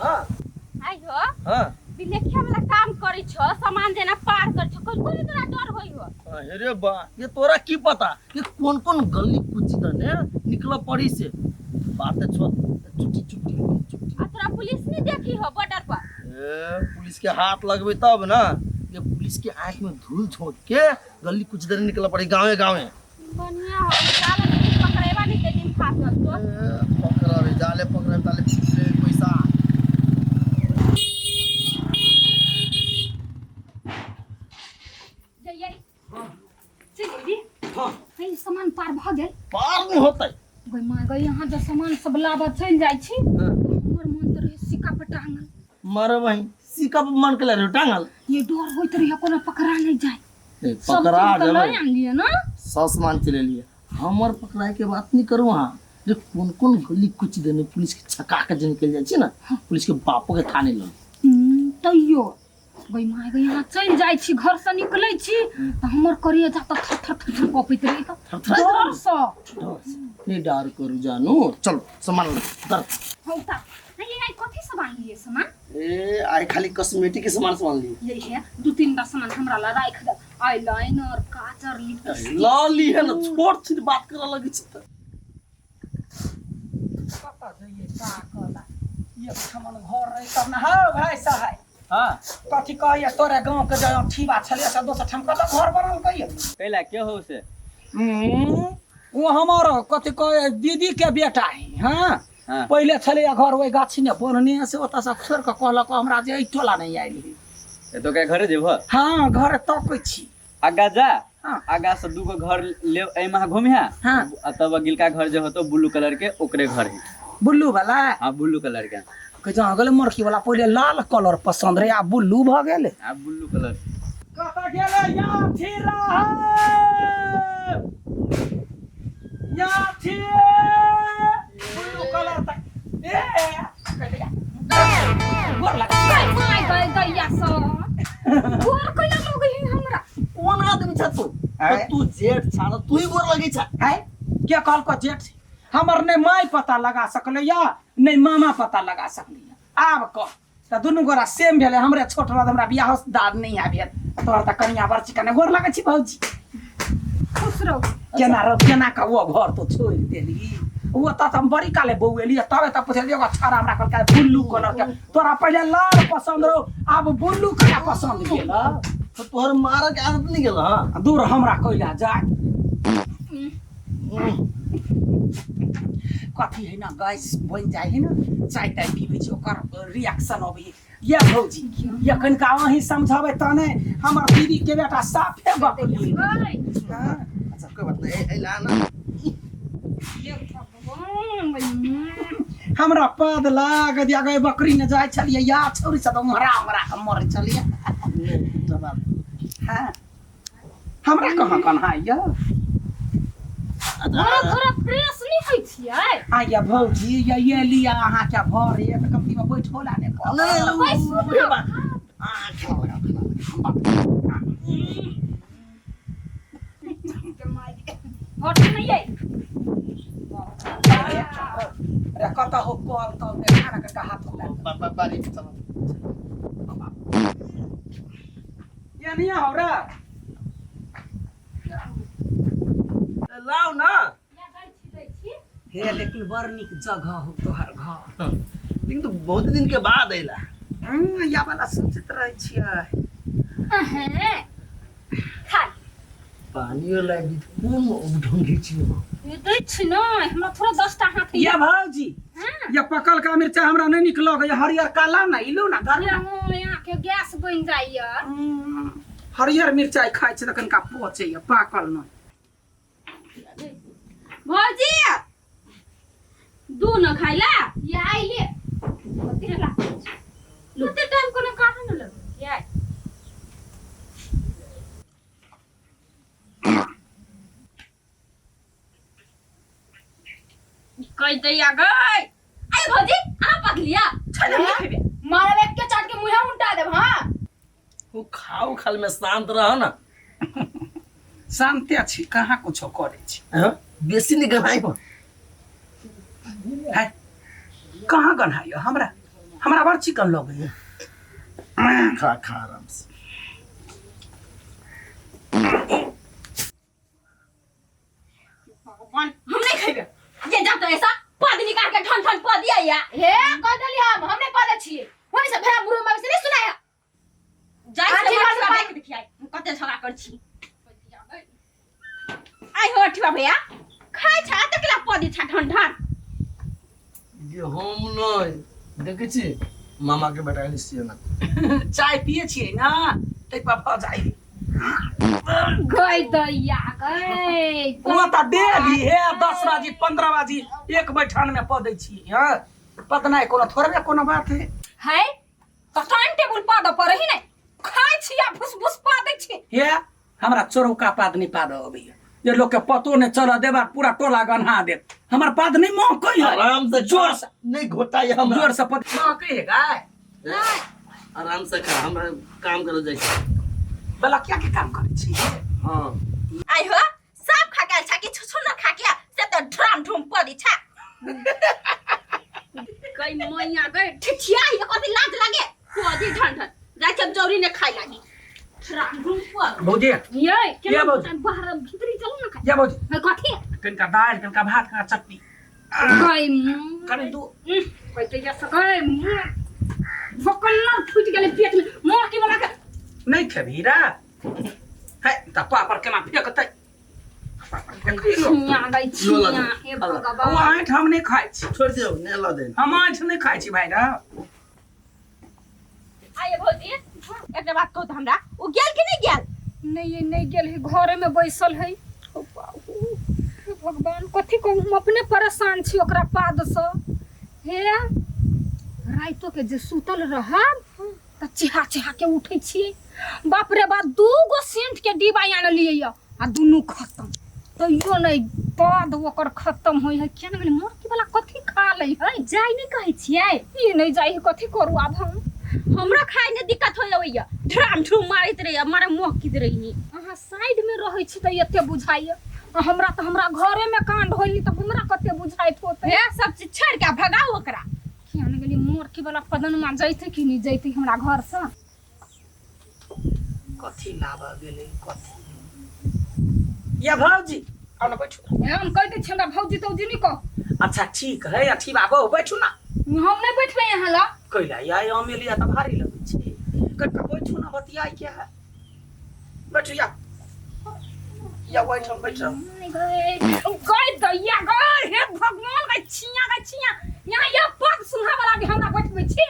हाँ। आइ हो। हाँ। बिलेखिया वाला काम करै छो, सामान जेना पार करै छो, कोन कोन तोरा डर होइ हो? अरे बा, ये तोरा की पता ये कौन कौन गली कुची दने निकल पड़ी से बात छो। चुट्टी चुट्टी चुट्टी। आ तोरा पुलिस नहीं देखी हो बॉर्डर पर? ए, पुलिस के हाथ लगबे तब ना। ये पुलिस के आंख में धूल झोंक के गली कुछ देर निकल पड़ी गांवे गांवे। बढ़िया हो साला, लेकिन पकड़ेबा नहीं ते दिन फासल तो। ए, पकड़ावे जाले पकड़ावे ताले पीछे पैसा। जइयै। चल जी। हाँ। है, सामान पार भऽ गेल? पार नहीं होता। गई माय गई, यहाँ जो सामान सब लाबऽ चलि जाइ छी। हाँ। हमर मन तऽ रहै सिक्का पर टांगल। मरे वही सिक्का पर मन के ले टांगल। ये डर होइत रहे कोनो पकड़ा नहीं जाए। ए, सब पकड़ा चीज तऽ लऽ जबे आनलियै ना। सब सामान चले लिए, हमर पकड़ाए के बात नहीं करू। हाँ, जे कोन कोन गली कुछ देने पुलिस के छका के जे निकल जाइ छै ना, पुलिस के बापो के थाने लग। तैयो गई माय गई, यहाँ चलि जाइ छी, घर से निकलै छी तऽ हमर करिया जा तऽ थर थर थर थर कँपैत रहै डर से। डर से नहीं डर करू जानू, चलो सामान लो डर। हौ ता नहीं, आई कथी सब आनलियै सामान? ए, आई खाली कॉस्मेटिक के सामान सामान लिए। ये है दू तीन टा सामान हमरा ला राखि दे, आईलाइनर, काजर, लिपस्टिक। ल ली है ना, छोट छिन बात करऽ लगै छै तऽ। कतऽ जइयै ताकऽ ला? एक ठमन घर रही तब ने। हौ भाय साहब। हाँ। कथी कहैया, तोरे गाँव के जे ठीबा छलै से दोसर ठाम कतऽ घर बनल कहिया? कैला के हो से? ओ हमर कथी कहै दीदी के बेटा है। हाँ। हाँ। पहिले छलै घर ओहि गाछी ने बनने से, ओतऽ से छोड़ि कऽ कहलक हमरा जे एहि टोला नहि आयल है। तो क्या घरे जेबह? हाँ, घर तकै छी। आगा जा। हाँ। आगा से दूगो घर ले एहिमे अहाँ घुमिहा। हाँ। आ तब अगिलका घर जे होतो ब्लू कलर के, ओकरे घर है। ब्लू वाला? हाँ, ब्लू कलर के। के जहाँ गेलै मरकी वाला, पहिले लाल कलर पसंद रहे, आब ब्लू भऽ गेलै। आब ब्लू कलर। कतऽ गेलै याथी रहै याथी ब्लू कलर तक ए गोर लग। माय गई गैया सब गोर कैला लगै है हमरा? कोन आदमी छ तू? आँय? तू जेठ छा न, तू ही गोर लगै छ। है, के कहलको जेठ? हमर नहि माय पता लगा सकलै या नहि मामा पता लगा सकलै। आब कह तऽ दुनू गोरा सेम भेलै। हमरे छोट रहत, हमरा बियाह दाद नहि आ भेल, तोहर तऽ कनिया बड़ चिकन। गोर लगै छी भौजी। खुश रहू। केना रह, केना कऽ ओ घर तो छोड़ि देली? ओ तऽ हम बड़ी काले बौएली तबे तऽ पुछलियै। एगो छाड़ा हमरा कहलकै ब्लू कलर के, तोरा पहिले लाल पसंद रहो, आब ब्लू कलर पसंद गेल। तो तोहर मारऽ के आदत नहीं गेल? हाँ। दूर हमरा कैला जाय कथी है ना, गैस बनि जाइ है ना, चाय ताय पीबै छी, ओकर रिएक्शन अबै है। ये भौजी, ये कनिका अहीं समझाबै तहने। हमर दीदी के बेटा साफे बकली। गई। अच्छा, कोई बात नहीं। ए, ला ना। हमरा पद लाग दिया गए, बकरी ने जाइ छलियै या छौरी सब उमहरा उमहरा के मरै छलियै। नहीं, एकटा बात। हाँ, हमरा कहाँ कन्हा यऽ? थोड़ा थोड़ा फ्रेश नहीं होइ छियै? आया भौजी, ये ये लिया अहाँके भर एक कम्ती में बैठो ला ने कहब। नहीं, नहीं, ओइ, सुन उहे बात। आ, खाना लगा, खाना लगा, हम बात। घर से नहीं आई। अरे कतऽ हो कल तल देखा ना, कनका हाथ होला। बारी में चलो। ये नहीं हो रे। लाओ ना। या दै छी, दै छी। हे, लेकिन बड़ नीक जगह हो तोहर घर। लेकिन तो बहुत दिन के बाद अइला। या वाला सोचैत रहै छियै। अहें। खा। पानियो लागि कोन ढंगी छी? ये दै छी ने हमरा थोड़ा 10 टा हाथ। ये भौजी। हाँ। ये पकल का मिर्चा हमरा नहीं निक लगे, हरियर काला ना इलो ना धर। यहाँ के गैस बन जाइए। हरियर मिर्चाई खाइ छै तऽ कनिका पचैया, पाकल नहि। भौजी, दू न खाइला ये आइले कते लागै छै, कते टाइम कोनो काटो न लगै ये। कहि दैया गई। आई भौजी, अहाँ पकलिया। मारब एक के चाट के मुँहे उल्टा देब। हाँ। वो खाओ खाल में शांत रह ना। शान्ते छी, कहाँ कुछो करै छी। हाँ? बेसी नहीं गनाई हो। है, कहाँ गन्हाइयो हमरा? हमरा बड़ चिकन लगैया। खा खा आराम से। भगवान, हम नहीं खेबे। ये जा तो ऐसा पद निकाल के ठन ठन पद दिया या। हे कह देली हम नहीं कह दे छियै वही से भेड़ा मुरुम में से नहीं सुनाया। जाय आठी से बार मछुआ पाइ- देख देखिया हम कते झगड़ा कर छी। आई हो अठिवा भैया खाय छा तकला पद छा ठन ठन। ये हम नहीं देखै छी मामा के बेटा छियै ना। चाय पिए छियै ना ताहि पर भऽ जाइ। गई दैया गई। ओ तऽ डेली हे 10 बाजी 15 बाजी एक बैठान में पदै छी। हां पदनाइ कोनो थोड़बे कोनो बात है। है तो टाइम टेबुल पाद पर ही नहीं खाय छी आ भुस भुस पा दै छी। हे हमरा चोरौका पाद नहीं पाद अबैया जे लोग के पतो नहीं चल देबा पूरा टोला गन्हा देत। हमर पाद नहीं महकै है। आराम से जोर से नहीं घोटाई हमरा। जोर से पद महकै है गाय। आराम से खा, हमरा काम करे जाइ छै। बला क्या के काम करै छी? हां आई हो सब खा के छा कि छुछु न खा के से तो ढ्राम ढुम पदी छा। गई मैया गई ठिठिया ये कथी लाज लागे पदी ठन ठन जाय छै जौरी ने खाय लागी ढ्राम ढुम पद। भौजी ये केना ये भौजी। बाहर भीतरी चलू ना खाय। या भौजी है कथी? कनिका दालि कनिका भात कनिका चटनी गई कनि दू गई दैया सकै भोकन्ना फूटि गेलै पेट में मोर की बना के नहीं खेबही रे। है त पापड़ केना फेकतै? पापड़ फेकतै लोक। छिया गई लो ला छिया दे। हे ला दे। ओ भगवान। आँठ हम नहीं खाइ छी। छोड़ दियौ नहीं ला दे। हम आँठ नहीं खाइ छी भाई रे। आइए भौजी एकटा बात कहू त हमरा ओ गेल कि नहीं गेल? नहीं नहीं गेल है घरे में बैसल है। ओ बाबू हे भगवान कथी कहू हम अपने परेशान छी ओकरा पाद से। हे राइतो के जे सुतल रहब त चिहा चिहा के उठै छियै। बाप रे बाप 2 गो सेंट के डिब्बा आनलियै य आ दुनू खत्म तैयो नहीं पाद ओकर खत्म होय है। किया ने गेलै मोरकी वाला कथी खा लै है? जाय नहीं कहै छियै। ई नहीं जाय है कथी करू आब हम? हमरा खाय ने दिक्कत होय होइया ढ्राम ढ्रुम मारैत रहैया मारे मोह कित रही। अहाँ साइड में रहै छी त एते बुझाइया आ हमरा त हमरा घरे में कांड होइली त हमरा कते बुझाइत होतै। हे सब चीज छोड़ के भगाउ ओकरा। किया ने गेली मोरकी वाला पदनमा जैते कि नहीं जैते हमरा घर से? कथी लाबऽ गेलै कथी? या भौजी आउ ना बैठू। हम कहि दै छी हमरा भौजी तौजी नहीं कह। अच्छा ठीक है अथी बाबू बैठू ना। हम नहीं बैठबै यहाँ ला। कैला या हम एलिया त भारी लगै छै। कनिका बैठू ना बतियाइ के है। बैठू या या बैठ बैठ। गई दैया गई हे भगवान गई छिया गई छिया यहाँ ये पद सुनहा वाला के हमरा बैठबै छी।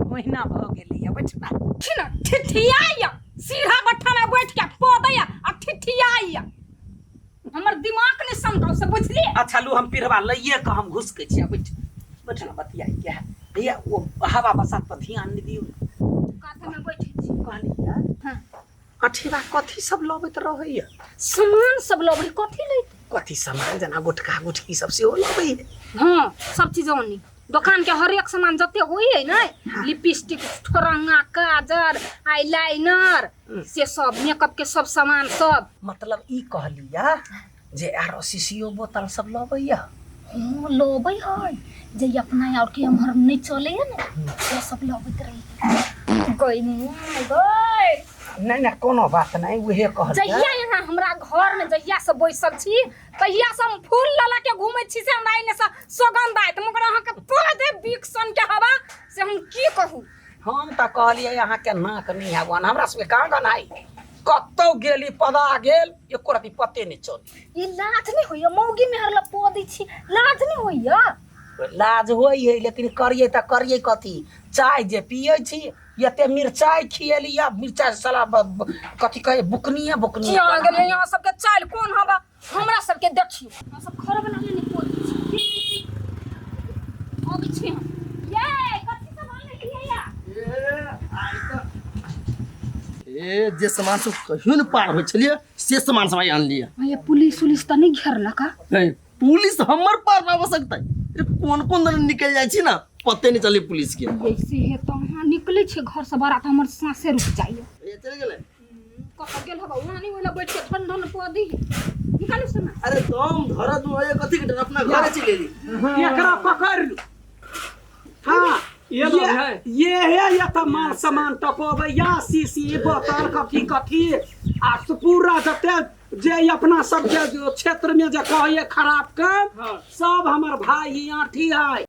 ओहिना भऽ गेलै या बैठ ना। छी ना ठिठियाइया सीधा बट्ठा में बैठ के पदैया आ ठिठियाइया हमर दिमाग नहीं समझाउ से बुझलिए। अच्छा लू हम पिरवा लइए के हम घुसकै छी। बैठ बैठ ना बतियाइ के है। भैया ओ हवा बसात पर ध्यान नहीं दियौ। कात में बैठै छी। कहलियै हां अठीबा कथी सब लबैत रहैया? सामान सब लबै कथी लैत? कथी सामान जेना गुटखा गुटकी सब सेहो लबै? हां सब चीज आनी दुकान के हर एक सामान जते होई है ने लिपस्टिक ठोरंगा काजर आईलाइनर से सब मेकअप के सब सामान सब। मतलब ई कहलिया जे आरो शीशियो बोतल सब लबैया? हां लबै है जे अपना और के हमर नहीं चले है ने से सब लबैत रही। गई गई नहीं ना कोनो बात नहीं उहे कहलिया। जहिया यहाँ हमरा घर में जहिया से बैसल छी तहिया से हम फूल लला के घूमै छी से हमरा एने से सुगंध आयत मगर अहाँ के पौधे बिकसन के हवा से हम की कहू? हम त कहलियै अहाँ के नाक नहीं आवन हमरा सबके कहाँ गनाइ कतौ गेली पदा गेल एको रति पते नहीं चली। ई लाज नहीं होइया मौगी मेहर ला पौधे छी लाज नहीं होइया? लाज होइ है लेकिन करियै त करियै कथी? चाय जे पियै छी एते मिरचाइ खिएली या मिरचाइ साला कथी कहै बुकनिया बुकनिया। किया गेलै यहाँ सबके चाल कोन हवा हमरा सबके देखियो हम सब घर बना लेने पौधे छी अबै छी हम। ये कथी सब आनलियै या? ए जे सामान सब कहियो न पार होइ छलियै से सामान सब आइ आनलियै। ये पुलिस उलिस त नहीं घेरलक? नहीं पुलिस हमर पार ना हो सकतै। कोन कोन दन निकल जाइ छी ना पते नहीं चले पुलिस के। ऐसे है तो वहाँ निकले छे घर से बाहर त हमर सांसे रुक जाइए। ए चल गेलै कत गेल हबा वहाँ नहीं होला बैठ के ठंड ठंड पौधी निकालू से ना। अरे दम धर दू ए कथी के डर अपना घर चलि गेली। एकरा पकड़ लू। हाँ ये लोग है। ये है ये तो माल सामान टपबै या शीशी बोतल कथी कथी आ पूरा जते जे अपना सबके जो क्षेत्र में जे कहैए खराब काम हाँ। सब हमर भाई ही आठी है।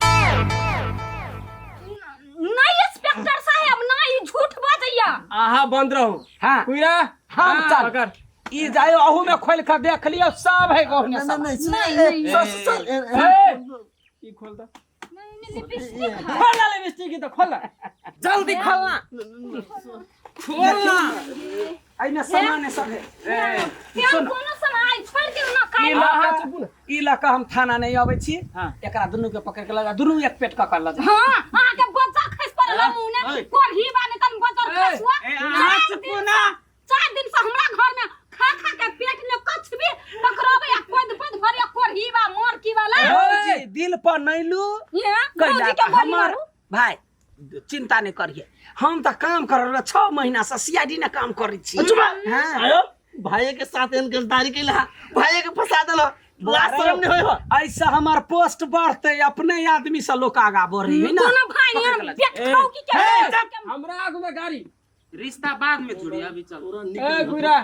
नहीं इंस्पेक्टर साहब, नहीं, झूठ बजैया। अहाँ बंद रहू। हाँ। कुइरा हम चल। पकड़। ई जाय अहू में खोल के देख लियो, सब है गहुने नहीं सब। नहीं नहीं, नहीं नहीं। सर सर ए, ई खोल द। नहीं, लिपस्टिक है। खोल ना लिपस्टिक ई तो खोल ना, जल्दी खोल ना, खोल ना। एहिमे सामान सब है। तेहन कोनो समय छोड़ दियौ ना ई काल्हि। लऽ चुप ना। ई लऽ कऽ हम थाना नहि अबै छी। हाँ। एकरा दुनू के पकड़ के लगा, दुनू एक पेट कऽ के लऽ जा। हाँ, अहाँके बच्चा खसि पड़ल है मुँह ने कोढ़ी बा नहि तन बजर खसुआ। ए, अहाँ चुप ना। 4 दिन से हमरा घर में खा खा के पेट में कुछ भी पकड़ावे या कोद कोद भरे कोढ़ी बा मोर की वाला। भौजी, दिल पर नहीं लू। ये कैला भौजी के बोली हमर मारू। भाई चिंता नहीं करिए, हम तऽ काम कर रहल 6 महीना से सीआईडी ने काम करै छी। चुप। हाँ। आयो भाई के साथ एहन गद्दारी कैला, भाई के फंसा देलो, लाज शरम नहीं होय हो। ऐसा हमार पोस्ट बढ़ते अपने आदमी से लोग आगा बढ़े है ना। कोनो भाई पकड़ नहीं के लऽ पेट खाऊ की क्या। हमरा आगू में गाड़ी रिश्ता बाद में जुड़ी, अभी चल। तोरा ए निक कुइरा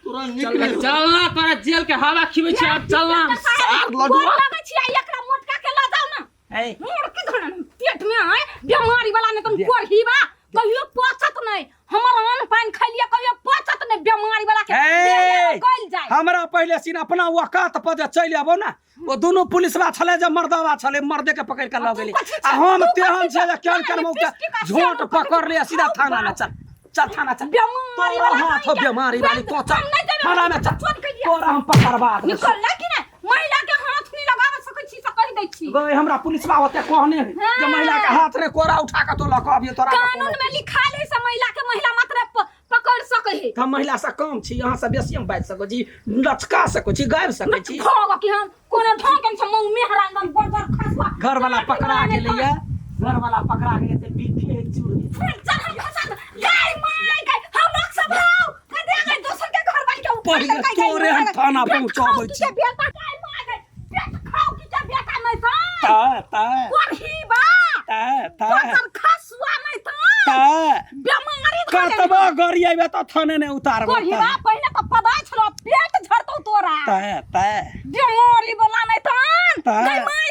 तोरा चल निक चल ना, तोरा जेल के हवा खिबै छी अब, चल ना। सार लडुआ। लगै छी आ एकरा मोटका के लऽ जाउ ना। ए, मोर के धरन पेट में आय बीमारी वाला ने तुम कोढ़ी बा कहियो पचत नहीं, हमर अन्न पानि खैलिए कहियो पचत नहीं, बीमारी वाला के ए, कइल जाय। हमरा पहिले सीन अपना औकात पर जे चलि आबो ना, ओ दुनू पुलिसवा छलै जे मर्दवा छलै, मर्दे के पकड़ के लऽ गेलै आ हम तेहन छै जे केहन केहन मौका झोंट पकड़ ले, सीधा थाना में चल, चल थाना चल। बीमारी तोरा वाला हाथ कहीं के बीमारी वाली तो चल हम नहीं जेबै, थाना में चल, चोर के लिए। तोरा हम पकड़बा देबै। निकल ला कि नहीं महिला के हाथ नहीं लगावे सकै छी से कहि दै छी। गए हमरा पुलिसवा ओते कहने है जे महिला के हाथ रे कोरा उठा के तो लऽ के अबियो तोरा के कानून में लिखा ले से महिला के महिला मात्र पकड़ सकै है। हम महिला से कम छी, अहाँ से बेसी हम बाजि सकै छी, लचका सकै छी, गाबि सकै छी। भोग कि हम कोनो ढंग के से मुंह में हरा एकदम बड़ खसुआ। घर वाला पकड़ा गेलैया, घर वाला पकड़ा गेलै तऽ बिफे चूर गेलै। चल हम खसा दे। गाय my गाय हम लोग सब आओ कदे गए दोसर के घर वाली के ऊपर पहिले गाय, गाय, तोरे हम गाय, थाना पेट पहुंचाबै खाओ की छी। के बेटा गाय my गाय पेट खाओ की के बेटा नहीं था ता ता कोढ़ी बा ता ता बजर खसुआ नहीं था ता बेमारी धऽ लेने। कतबो गाड़ी अयबे तऽ थाने नहि उतारबो। कोढ़ी बा पहिले तऽ पदाय छलो पेट झड़तौ तोरा ता ता बेमारी वाला नहीं था ता। गाय my.